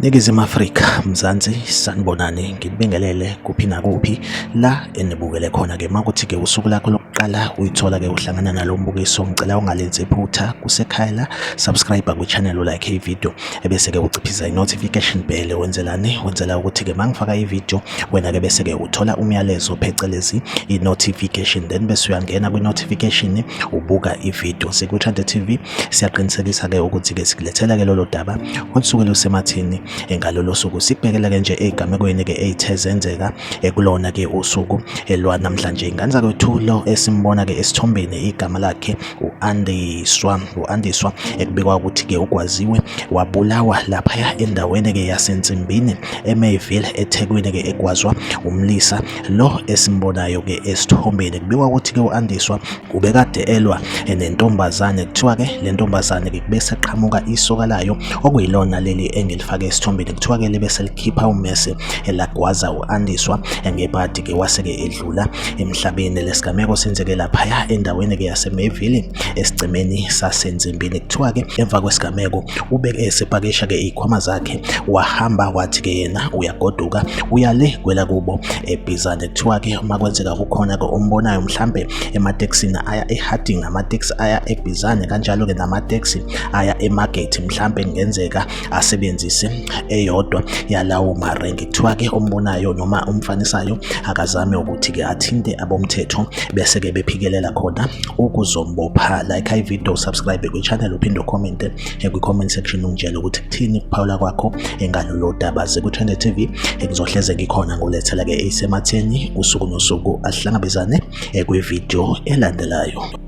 Ningizimu Afrika, Mzansi, sanibonani, ngikubingelele kuphi nakuphi la enibukele khona-ke. Uma kuthi-ke usuku lakho lokuqala uyithola-ke uhlangana nalo mbukiso, ngicela ungalenzi iphutha, kusekhaya la, subscribe kwi-channel, ulike i-video, ebese-ke uciphiza i-notification bell. Wenzelani? Wenzela ukuthi-ke uma ngifaka i-video, wena-ke bese-ke uthola umyalezo phecelezi i-notification, then bese uyangena kwi-notification ubuka i-video. Sikwi-Trend TV siyaqinisekisa-ke ukuthi-ke sikulethela-ke lolo daba olusuke lusemathini ngalolo suku. Sikubhekela-ke nje ey'gamekweni-ke ey'the zenzeka kulona-ke usuku lwanamhlanje. Ingane zakwethu, lo esimbona-ke esithombeni igama lakhe u-Andiswa, u-Andiswa ekubikwa ukuthi-ke ugwaziwe wabulawa laphaya endaweni-ke yaseNsimbini eMayville eThekwini-ke, egwazwa umlisa lo esimbonayo-ke esithombeni. Kubikwa ukuthi-ke u-Andiswa ubekade elwa nentombazane. Kuthiwa-ke le ntombazane-ke kube seqhamuka isoka layo okuyilona leli engilifake esithombeni. Kuthiwa-ke libe selikhipha ummese lagwaza u-Andiswa ngebhadi-ke, wase-ke edlula emhlabeni. Lesigameko senzeke laphaya endaweni-ke yaseMayville esigcemeni saseNsimbini. Kuthiwa-ke emva kwesigameko ubeke esepakisha-ke iy'khwama zakhe wahamba, wathi-ke yena uyagoduka uya le kwelakubo eBhizane. Kuthiwa-ke uma kwenzeka kukhona-ke ombonayo mhlampe ematekisini aya eHarding, amateksi aya eBhizane, kanjalo-ke namateksi aya eMargate, mhlampe kungenzeka asebenzise eyodwa yalawo marenki. Kuthiwa-ke ombonayo noma umfanisayo akazame ukuthi-ke athinte abomthetho bese-ke bephikelela khona ukuzombopha. Like i-video, subscribe kwi-channel, uphinde ucommente kwi-comment section ungitshele ukuthi kuthini ukuphawula kwakho ngalolu daba. Ziku-Trend TV, ngizohleze ngikhona ngulethela-ke esematheni usuku nosuku. Asihlangabezane kwi-video elandelayo.